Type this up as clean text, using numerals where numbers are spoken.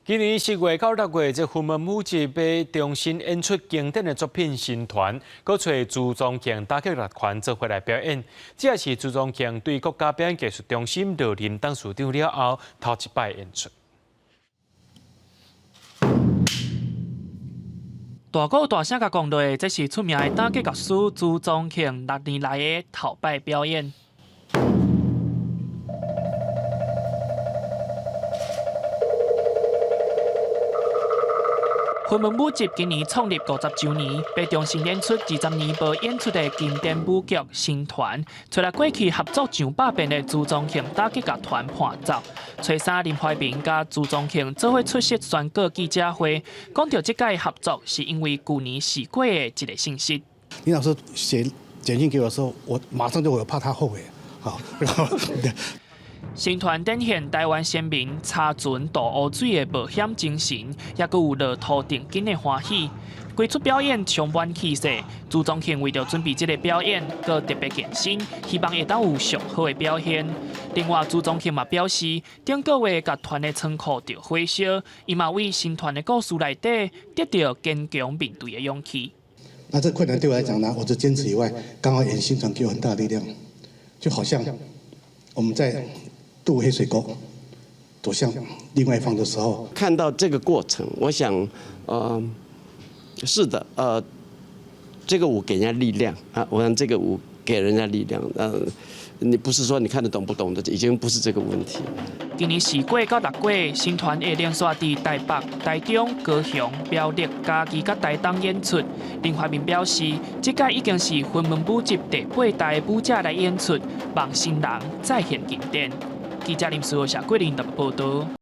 今年4月到6月，這雲門舞集欲重新演出經典的作品《星團》，閣揣朱宗慶打擊樂團做伙來表演。這也是朱宗慶對國家表演藝術中心落任董事長了後頭一擺演出。大鼓大聲共講落，這是出名的打擊樂師朱宗慶6年來的頭擺表演。雲門舞集今年創立50週年，欲重新演出20年無演出的經典舞劇《星團》，揣來過去合作上百遍的朱宗慶打擊樂團伴奏。初三林懷民佮朱宗慶做伙出席宣告記者會，講著這擺合作是因為舊年事過的一個信息。林老師寫簡訊給我的時候，我馬上就會怕他後悔，好。星團展現臺灣先民撐船渡烏水的冒險精神，抑閣有落土定根的歡喜。規齣表演充滿氣勢。朱宗慶為著準備這个表演，閣特別健身，希望會當有上好的表現。另外，朱宗慶嘛表示，頂個月樂團的倉庫著火燒，伊嘛為星團的故事內底得著堅強面對的勇氣。那這困難對我來講呢，我就堅持以外，剛好演星團給我很大力量，就好像我們在渡黑水溝，走向另外一方的時候，看到這個過程，我想，是的，這個舞給人家力量啊，我想這個舞給人家力量，你不是說你看得懂不懂的，已經不是這個問題。今年4月到6月，星團會連續佇台北、台中、高雄、苗栗、嘉義佮台東演出。林懷民表示，這擺已經是雲門舞集第八代舞者來演出，望新人再現經典。記者林思豪、謝桂林台北報導。